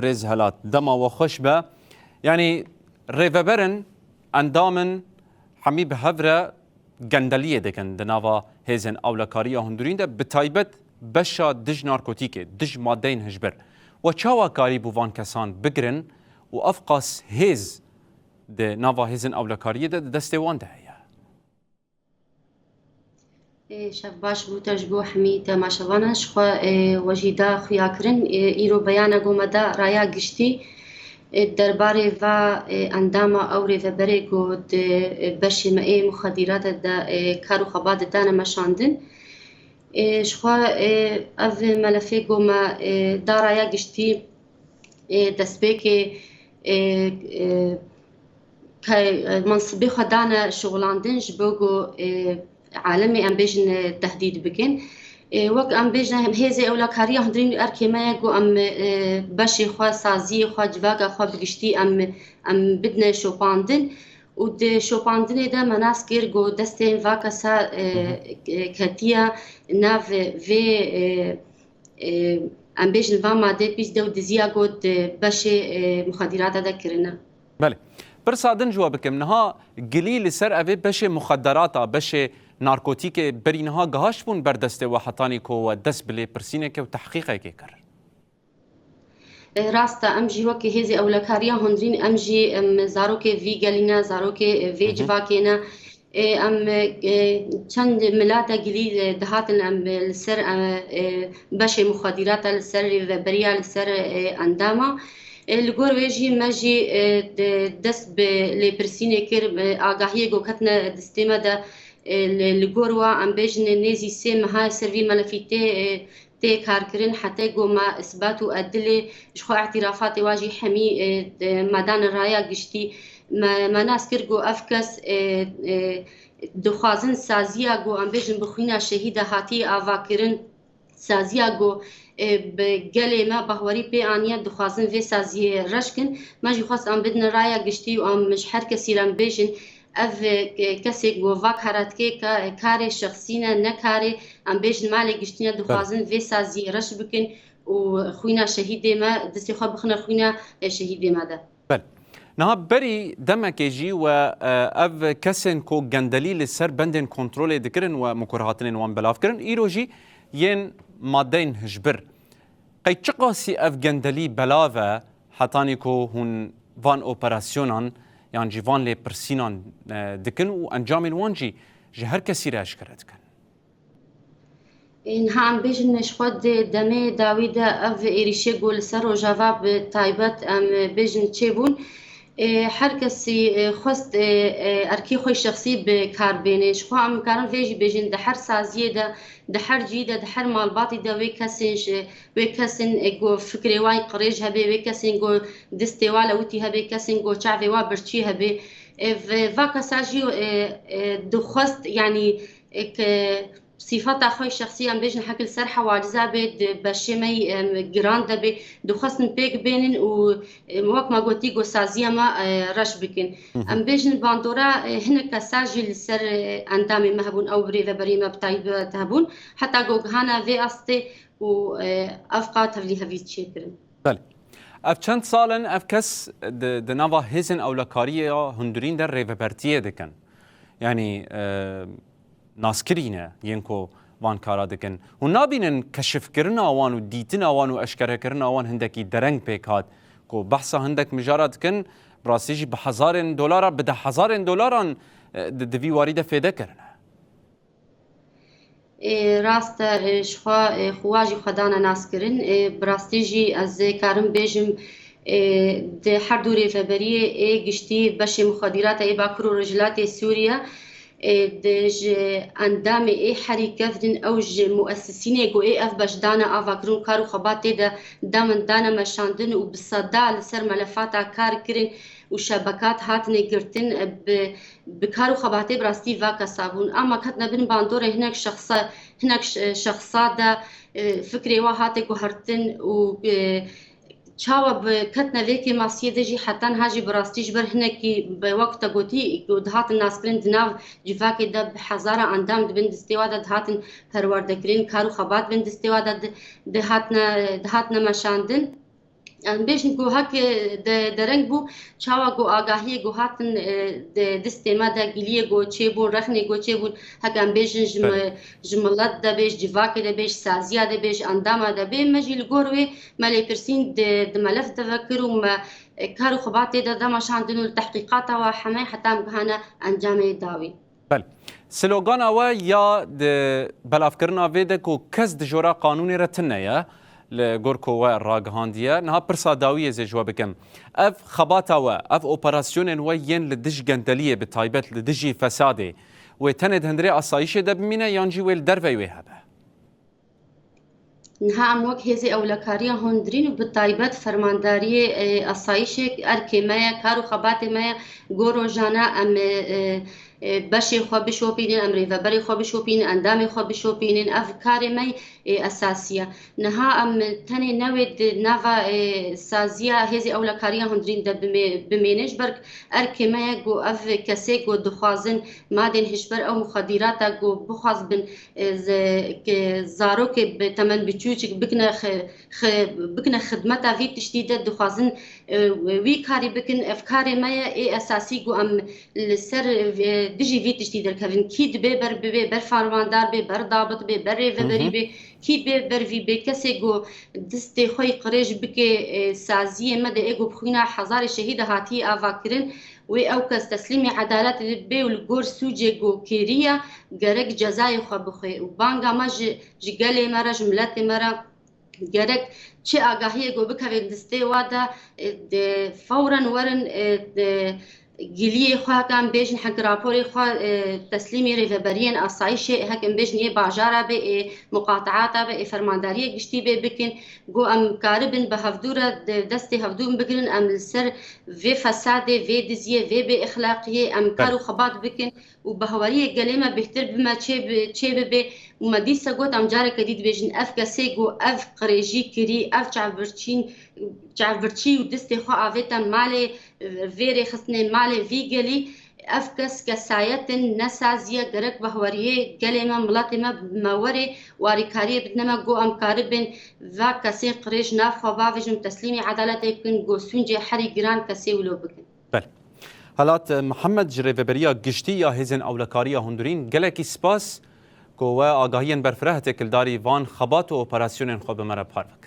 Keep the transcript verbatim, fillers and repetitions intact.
Birêz Helat, dema we xweş be. Yanî rêveberin, endamin hemî bi hev re gendeliyê dikin di nava hêzên ewlekariya hundirîn de, bi taybet beşa dij narkotîkê, dij madeyên hişbir. We çawa karîbû van kesan bigirin û ev qas hêz di nava hêzên ewlekariyê de di destê wan de heye? Ê, şev baş bû te ji bo hemî temaşevanan. Ji xwe, ê, we jî da xuya kirin. Ê, îro beyana ku me da raya giştî, ê, derbarê va, ê, endama ew rêveberê ku di, ê, beşê me ê muxedîrata de, ê, kar û xebat didane meşandin. Ê, ji xwe, ê, ev melefê ku me, ê, da raya giştî, ê, destpêkê, ê, ê, ke, e, mansibê xwe dane şixulandin ji bo ku, e, alemê em bêjin, e, tehdîd bikin. E, wek em bêjin, hêzê ewlakariya hundirîn erkê me ye ku em, e, beşê xwe, saziyê xwe, civaka xwe bi giştî em, em bidine şopandin. Û di şopandinê de me nas kir ku destên va kesa, e, Hı hı. e, ketiye nav vê, e, e, em bêjin va madê pîs de û diziya ku di beşê, e, muxedîrata de kirine. Belê. Pirsa din ji we bikim, niha gilî li ser evê beşê muxedderata, beşê narkotîkê berî niha gihaşt bûn ber destê we hetanî ku we dest bi lêpirsînekê û tehqîqekê kir? E, rast e, em jî wekî hêzê ewlekariya hundirîn, em jî, em zarokê vî gelî ne, zarokê, e, vê Hı hı. civakê ne. E, em, e, çend milata gilî, e, dihatin em, e, li ser, e, e, beşê muxedîrata, li ser rêveberiya, li ser, e, endama. E, li gor wê jî me jî, e, de-, dest bi lêpirsînê kir, e, agahiyê ku ketine destê me de, e, li, li gor wa em bêjin nêzî sê meha ser vî melefî tê, e, tê karkirin, hete ku me isbat û edilê ji xwe îtîrafatê wa jî hemî, e, e, me dane raya giştî. Me, me nas kir ku ev kes, e, e, dixwazin saziya ku em bêjin bi xwîna şehîda hatiye avakirin, saziya ku, e, bi gelê me bahwerî pê aniye, dixwazin vê saziyê reş kin. Me jî xwest em bidin raya giştî û em ji her kesî re em bêjin, ev, e, kesê ku va kara dike, ka-, karê şexsî ne, ne karê, em bêjin, malê giştî ne, Belê. dixwazin vê saziyê reş bikin û xwîna şehîdê me, destê xwe bixine xwîna, e, şehîdê me de. Belê. Niha berî demekê jî we, e, ev kesên ku gendelî li ser bendên kontrolê dikirin we mikurhatinên wan belav kirin, îro jî yên madeyên hişbir. Qey çiqasî ev gendelî belav e hetanî ku hûn van operasyonan yan jî van lêpirsînan, e, dikin û encamên wan jî ji her kesî re eşkere dikin? Ê, niha em bêjin ji xwe di demê dawî de ev êrîşê ku li ser Rojava bi taybet em bêjin çêbûn. Ê, her kesî, ê, xwest, ê, ê, erkê xwe şexsî bi kar bêne. Ji xwe em karin vê jî bêjin di her saziyê de, di her cihî de, di her malbatî de wê kesên ji, wê kesên, ê, ku fikrê wan qirêj hebe, wê kesên ku distê wa lewitî hebe, kesên ku çavê wa birçî hebe. Ê, v-, va kesa jî, ê, ê, dixwest, yanî, ê, ke sîfeta xwe şexsî em bêjin heke li ser hewaciza bê, di beşê me yî, em, giran de bê, dixwestin pêk bênin û, em, wek me gotî, ku saziya me, e, reş bikin. Hı hı. Em bêjin bandora, e, hinek kesa jî li ser, e, endamê me hebûn, ew bi rêveberiyê me bi taybet hebûn, heta ku gihana vê astê û, e, ev qat tevlî hevî çêkirin. Belê. Ev çend sal in ev kes di, di nava hêzên ewlekariyê ya hundirîn de rêvebertiyê dikin. Yanî, e, naskirî ne yên ku van kara dikin. Hûn nabînin keşifkirina wan û dîtina wan û eşkerekirina wan hindekî dereng pêk hat ku behsa hindek mijara dikin, bi rastî jî bi hezarên dolara, bi deh hezarên dolaran, e, di, di vî warî de fêde kirine. Ê, rast e, ê, ji xwe, ê, xwe jî xwe dane naskirin. Ê, bi rastî jî ez ê karim bêjim, ê, di her du rêveberiyê ê giştî beşê muxedîrata ê Bakur û Rojhilatê Sûriye, ê, di ji endamê ê herî kevdin ew ji muesisînê ku ê ev beş dane avakirin û kar û xebat tê de damin dane meşandin û bi seda li ser melefata kar kirin û şebekat hatine girtin, e, bi bi kar û xebatê bi rastî va kesa bûn. Ama ketine bin bandorê hinek şexsa, hinek ş-, şexsa de, e, fikrê wa hate guhertin û, e, çawa bi ketine vê kêmasiyê de jî heta niha jî bi rastî ji ber hinekî bi wek te gotî ku dihatin naskirin di nav civakê de bi hezara endam di bin distê wa de dihatin perwerdekirin, kar û xebat bin distê wa de di-, dihatine, dihatine meşandin. Em bêjin ku heke de, dereng bû, çawa ku agahiyê ku hatin, e, de distê me de giliyê ku çêbûn, rexnê ku çêbûn, heke em bêjin ji mi-, ji milet de bê, ji civakê de bê, ji saziya de bê, ji endama de bê, me jî li gor wê me lêpirsîn di, di melef de vekir û me, e, kar û xebatê de dema şandin û li tehqîqata we heme heta em gihane encamê dawî. Belê. Slogana we ya di belavkirina vê de ku kes di jora qanûnê re tune ye, li gor ku we ragihandiye. Niha pirsa dawiyê zê ji we bikim. Ev xebata we, ev operasyonên we yên li dij gendeliyê, bi taybet li dijî fesadê, wê tenê di hundirê asayişê de bimîne yan jî wê li derveyî wê hebe? Niha em wek hêzê ewlekariya hundirîn û bi taybet fermandariyê, e, asayişê erkê me ye, kar û xebatê me ye. Go rojane em, e, e, e, beşê xwe bişopînin, em rêveberê xwe bişopînin, endamê xwe bişopînin. Ev karê me yê esasî ye. Niha em tenê newê di nava, e, saziya hêzê ewlekariya hundirîn de bimê-, bimêne, ji ber erkê me ye ku ev kesê ku dixwazin madên hişber ew muxedîrata ku bixwaz bin, e, ze-, ke zarokê bi temen biçûçik bikine xi-, xi-, bikine xidmeta vî tiştî de dixwazin, e, wî karî bikin. Ev karê me ye, ê esasî ku em li ser, e, dijî vî tiştî derkevin. Kî dibe ber bibe, ber farmandar bê, ber dabit bê, ber rêveberî bê, kî bê ber vî bê, kesê ku distê xwe yî qirêj bike, e, saziyê me de ê ku bi xwîna hezarê şehîd hatiye avakirin, wê ew kes teslîmê edaletê bê û li gor sûcê ku kêriye gerek cezayê xwe bixwe. Û banga me ji, ji gelê me re, ji miletê me re gerek çi agahiyê ku bikeve distê wa de, e, de fewren werin, e, de giliyê xwe, heke em bêjin heke raporê xwe, e, teslîmî rêveberiyên asayişê, heke em bêjin yê bajara be, ê muqateata be, ê fermandariyê giştî bê bikin, ku em karibin bi hevdû re, de destê hevdû bigirin, em li ser vê fesadê, vê diziyê, vê bêexlaqiyê em kar û xebat bikin û bahweriyê gelê me bêhtir bi me çê bi-, çê bibe û me dîsa got, em careke dî dibêjin, ev kesê ku ev qirêjî kirî, ev çavbirçîn, çavbirçî û distê xwe avête malê, vê rêxistinê, malê vî gelî, ev kes kesayet in, ne sazî ye, gerek bahweriyê gelê me, miletê me, me werê û alîkariyê bidine me, ku em karibin va kesên qirêj nav xwe bavêjin û teslîmî edaletê bikin, ku sûncê herî giran kesê wilo bikin. Belê. Helat Mihemed ji Rêveberiya Giştî ya Hêzên Ewlekariya Hundirîn, gelekî spas ku we agahiyên berfireh têkildarî van xebat û operasyonên xwe bi me re parve kir.